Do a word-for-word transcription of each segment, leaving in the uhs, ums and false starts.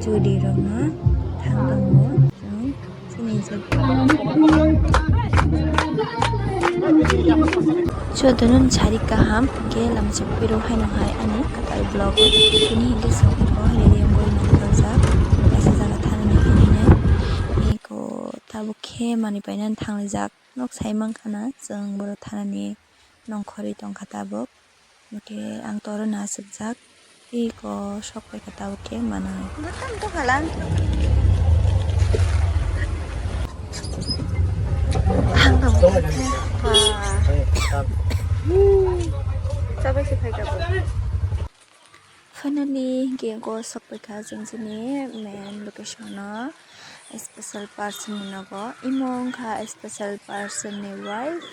Jodi rokno thang tongo. Chwng chini je jotono sari kaham hwnkhe lamchak phiro haino hai ani kwtal vlog o tini hwnkhe chwng eko ready wngwi manthokjak kaisa jaga thanani hinwi eko tabuk khe manwi painani thanglaijak. Nok sai mankha na chwng borok thanani nongkhorwi tongkha tabuk. Hwnkhe ang toro na aswkjak tei eko sok paikha tabuk khe manwi. Bwtang tongkha lang. Ang tongkha. Chabai se phaikha bo. Finally, hwnkhe eko sok paikha chwng chini main location o, special person ni nogo. Imo wngkha special person ni wife,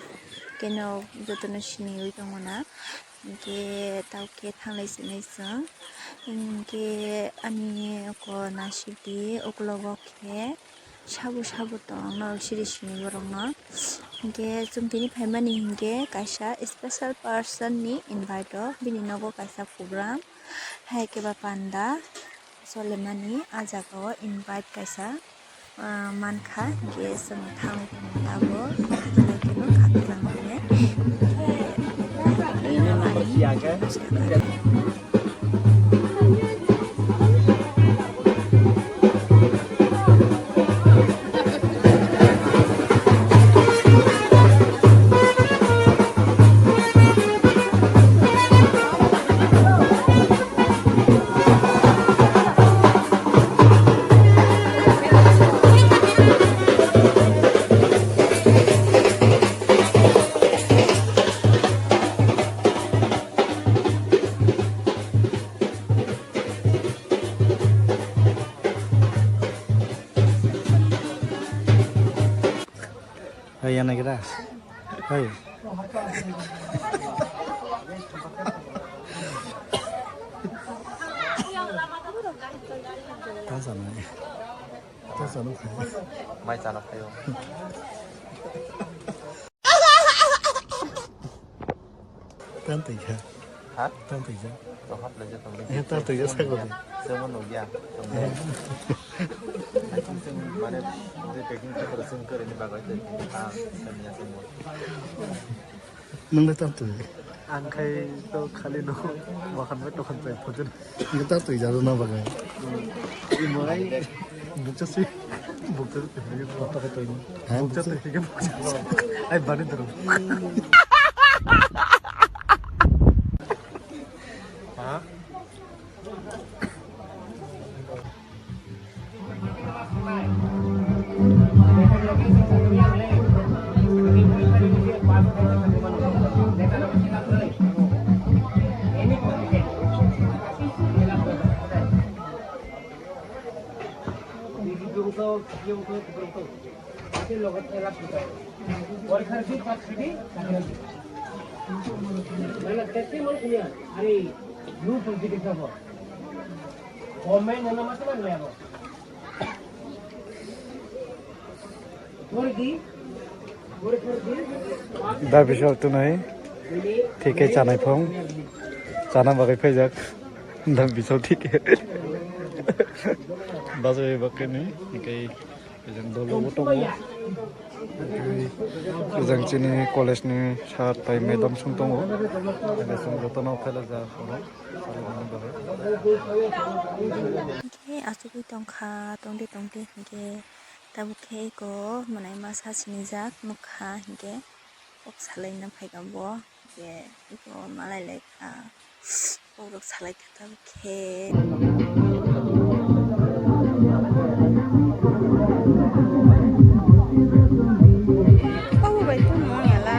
keno jotono siniwi tongo na. Hwnkhe tao khe thanglai sinai chwng. Hwnkhe ani oko nasik di, uklogo khe. Sabo sabo tong norok siri sini borokno. Hinkhe chwng tini phaimani hinkhe kaisa special person ni invite o bini nogo kaisa program. Hai khe ba panda solemani ah jaga o invite kaisa, ah, mankha hinkhe chwng thangwi tongo tabuk. Belai kheno khakchang manya. Hai, yana kira. Hai. Ta sana. Ta sana. Mai sana phaio. Tang twi kha. Ha? Tang twi kha. To hap le je tong. Eh, tang twi kha, sa ko. Semo no gya. Mane je packing to kore sing kore ni bagai to. Ha, kami ya semo. Nang le tang twi. Ang khai to khali no. Wahan me to khan tai phojin. Nang tang twi jaro na bagai. Imai. Bukcha si. Bukcha si. Bukcha si. Ai bani drum. Da bisal tunai thike chanai phong chana bagwi phaijak da bisal thike bajai bakni hingke. Ejang dolo bo tongo. Ejang chini college ni sir tai madam song tongo. Ejang song jotono phela ja oro. Hingke achugwi tongkha, tongde tongde hingke tabuk khe eko mwnai masa sinijak nukha hingke kok salaina phaikha bo. Khe eko malai lai kha, borok salai kha tabuk khe. Obo bai tongmo wngya la.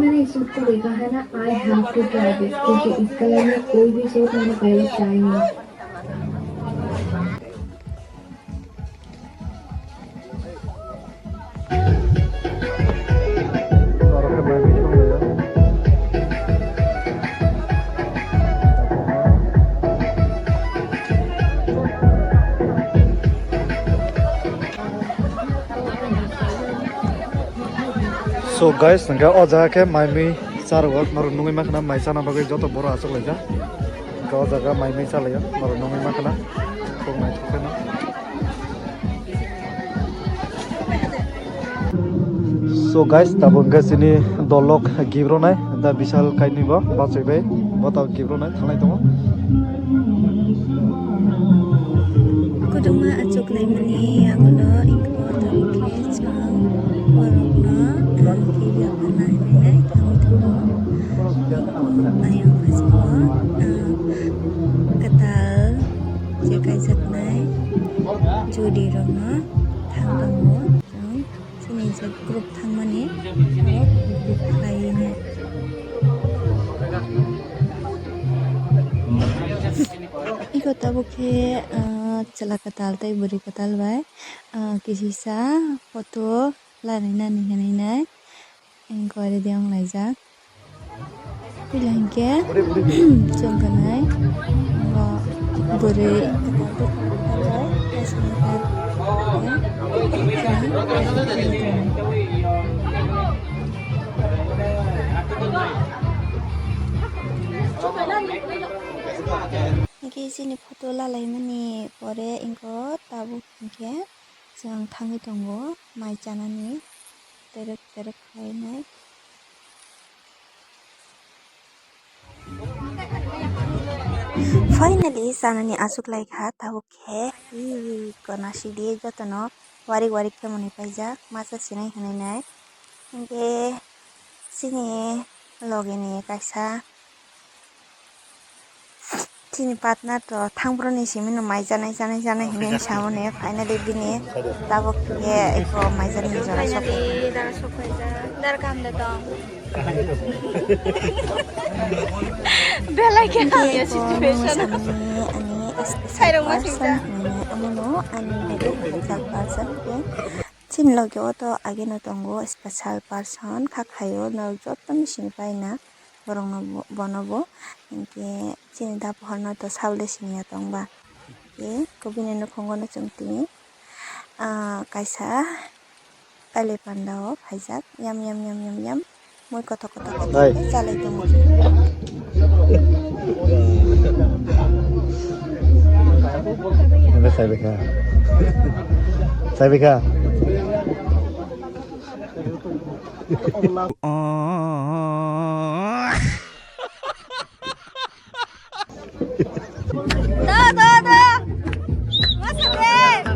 मैंने इस सूट को देखा है ना, I have to try this, क्योंकि इस कलर में कोई भी सूट मैंने पहले ट्राई नहीं। So guys, hingke o jaga khe mai mui charwak, norok nugwi mankha na mai chana bagwi joto borok achuk laijak. Hingke o jaga mai mui chalaio, norok nugwi mankha na. Tok naithok khe no. So guys, tabuk hingke chini dolok gibronai, da bisal kainwi bo bachoi bai, bo tabuk gibronai thanglai tongo. Kwbangma achuk laimani yagulo ingkho tabuk khe chwng borokno, ah, kiriya phana hinwi thangwi tongo. Ayang phaisingno, ah, kwtal je kaijaknai jodi rokno thang tongo. Chwng chini je group thangmani abo book khlaiwi nai. Iko tabuk khe, ah, chwla kwtal tei bwrwi kwtal bai, ah, kisisa photo larainani hinwi nai. Inquiry de wng laijak. Puila hinkhe chwng kanai bo bwrwi kwtal tei hinkhe chini photo lalaimani pore ingkho tabuk hinkhe. Chwng thangwi tongo mai chanani terek terek khlainai. Finally chanani achuk lai kha, tabuk khe ih, gana sidi jotono warik warik khe mwnwi paijak, masa sinai hinwi nai. Hinkhe chini logini kaisa chini partner to thangbroni simi no mai janai janai janai hinwi samani, finally bini tabuk khe eko mai janai jora sok. Finally dara sok phaijak. Dara kaham da tong? Belai khe hamya situation. Sairok ma singja. Amono ani bagwi hamjak person khe. Chini logi o to ageno tongo special person, kha khaio norok jotono sini paina borokno bo-, bono bo. Hinkhe chini da pohorno to salde siniya tongba. Hinkhe kubuni nukhungo no chwng tini, ah, kaisa elephant o phaijak, yam, yam, yam, yam, yam. Mui kothok kothok khe chalai tongo. Hingke saibikha. Saibikha. Da, da, da. What's up, babe?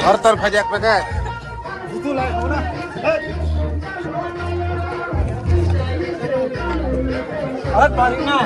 Har tar phajak pakai. Har paring na.